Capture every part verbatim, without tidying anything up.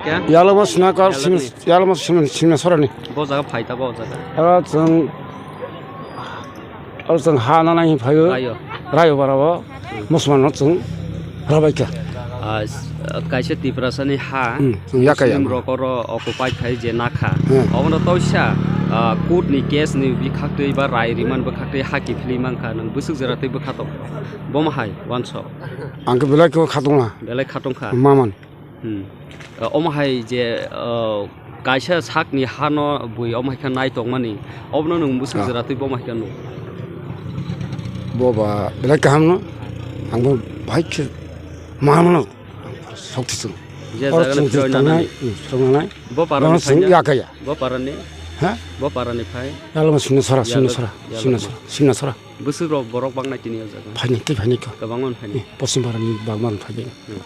Kya? Yalama Sinakar, Yalama Sim-, ni. Yalama Sim-, Simna Sorani. Bo jaga phai ta bo jaga. Aro chwng, aro chwng ha nana hi phaio. Rayo. Rayo barao. Hmm. Musman no chwng rabaikha. Ah, s-, ah, kaisa Tiprasani ha. Hmm, chwng yakaya. Muslim rok oro occupy khai je nakha. Hmm. Obono toisa, ah, court ni case ni bikhaktwi ba rai riman bwkhaktwi ha kiphilwi mankha, nwng bwswk jora twi bwkha tok. Bomo hai wanso. Ang khe belai khe khatungla. Belai khatungkha. Maman. Hmm. Uh, omo hai je, uh, kaisa sakni hano bui omo hai khe nai tongmani, obono nwng bwswk Ah. jora twi bo omo hai khe nuk? Bo ba belai kaham no, ang bo bahai khe mahamno sokti chwng. Je Oro jaga chwng ni phiroi tongnai, nanani. Hmm, phiroi nanai. Bo para Bono ni chwng phai na? Yakaya. Bo para ni? Ha? Bo para ni phai? Yalama Simna Sora, Simna Yalo-, Sora, Yalo-, Simna Sora, Simna Sora. Bwswk rok borok bangnai tini o jaga? Phaini, twi phaini kho. Kwbangma wng phaini. Hmm, Poschim Barani bagma wng phaini. Hmm.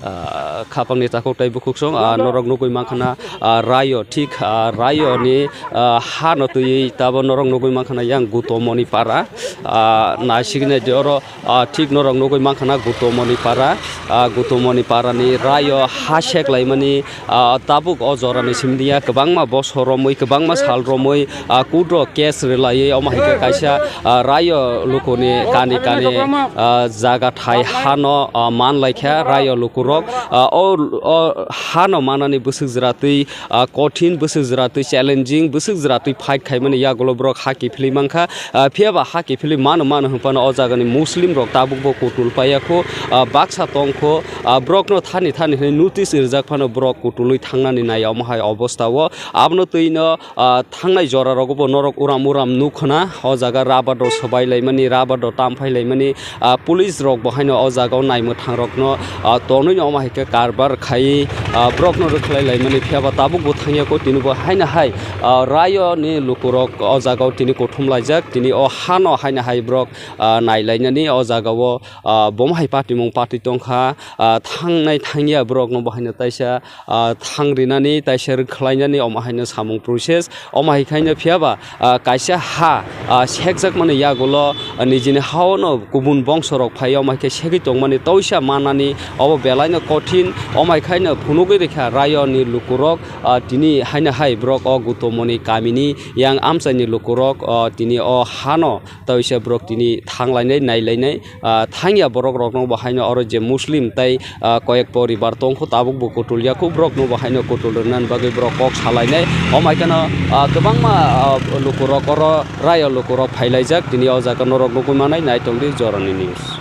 Ah, khapangni takhuk tei bukhuk song, ah, norok nugwi mankha na, ah, Rayo, thik, ah, Rayo ni, ah, ha no twiwi tabo norok nugwi mankha na yang Gutomoni para, ah, naisigwi nai di oro, ah, thik norok nugwi mankha na Gutomoni para, ah, Gutomoni para ni Rayo ha sek laimani, Ah, tabuk o jorani simi ya kwbangma bosor romwi, kwbangma sal romwi, ah, court o case rwlaiwi, omo hai khe kaisa, ah, Rayo lukuni kani kani, ah, jaga thai hano, ah, man laikha Rayo lukurok, ah, o, o hano manani bwswk jwra twi, ah, kothin bwswk jwra twi challenging bwswk jwra twi fight khaimani yagulo borok ha kiphilwi mankha. Ah, phiya ba ha kiphilwi mano mano hwnphano o jagani Muslim rok tabuk bo kutul paiya kho, ah, baksa tong kho, ah, borok no thani thani hwnwi notice rijak phano borok kutulwi thangnani nai omo hai obostha o. Abono twi no, ah, thangnai jora rogo bo norok uram uram nuk khna o jaga rubber rok swbai laimani, rubber rok tam phai laimani, ah, police rok bo haino o jaga o naimwthang rok no, ah, tonwi no omo hai khe karbar khai, ah, borok no rwkhlai laimani phiya ba tabuk bo thangya kho tini bo haino hai. Ah, Rayo ni lukurok o jaga o tini kuthum laijak, tini o hano haino hai borok, ah, nailainani o jaga o, ah, bomo hai patimung patwi tongkha, ah, thangnai thangya borok no bo haino taisa, ah, thang rinani taisa rwkhlainani omo haino samung process, omo hai khaino phiya ba, ah, kaisa ha, ah, sekjakmani yagulo, ah, nijini hao no kubun bongso rok phai omo hai khe segwi tongmani toisa manani obo belai no kothin, omo hai khaino phunugwi rikha Rayo ni lukurok, ah, tini haino hai borok o Gutomoni kamini yang amchaini lukurok, ah, tini o hano toisa borok tini thanglainai, nailainai, ah, thangya borok rokno bo haino oro je Muslim tei, ah, koyek poribar tongkho tabuk bo kutul yakho borokno bo haino kutul rwna bagwi borok kok salainai. Omo hai kheno, ah, kwbangma, ah, lukurok oro Rayo lukurok phailaijak tini o jaga norok nugwi manai nai tongdi jorani news.